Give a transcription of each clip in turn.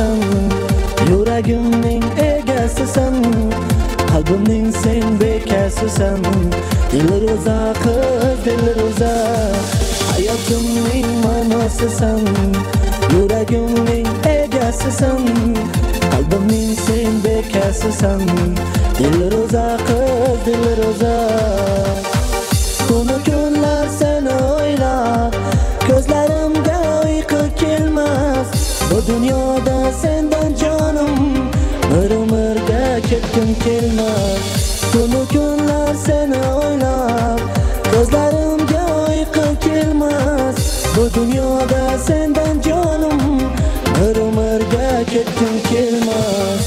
ma'nosisan, yuragimning egasisan, qalbimning sen bekasisan. Dilro'za qiz, Dilro'za, hayotimning ma'nosisan, yuragimning egasisan, qalbimning sen bekasisan. Dilro'za qiz, Dilro'za. Tunu kunlar seni o'ylab, ko'zlarimga uyqu kelmas. Bu dunyoda sendan jonim bir umrga ketgim kelmas. Tunu kunlar seni o'ylab, ko'zlarimga uyqu kelmas. Bu dunyoda sendan jonim bir umrga ketgim kelmas.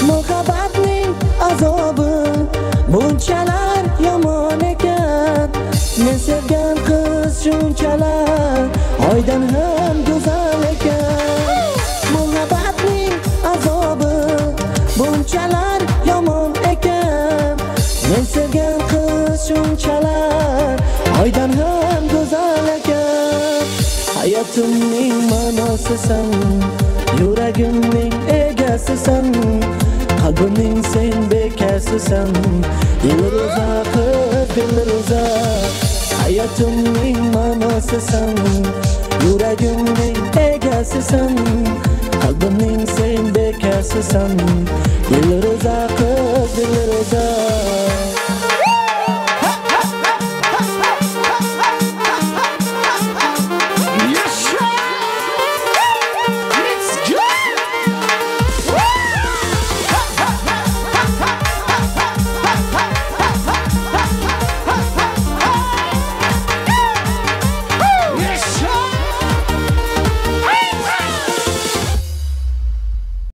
Muhabbatning azobi bunchalar yomon ekan. Men sevgan qiz shunchalar oydan ham go'zal ekan. Muhabbatning azobi bunchalar yomon ekan. Men sevgan qiz shunchalar oydan ham go'zal ekan. Hayotimning ma'nosisan, yuragimning egasisan, qalbimning sen bekasisan. Dilro'za qiz, Dilro'za, hayotimning ma'nosisan, yuragimning egasisan, qalbimning sen bekasisan. Dilro'za qiz, Dilro'za.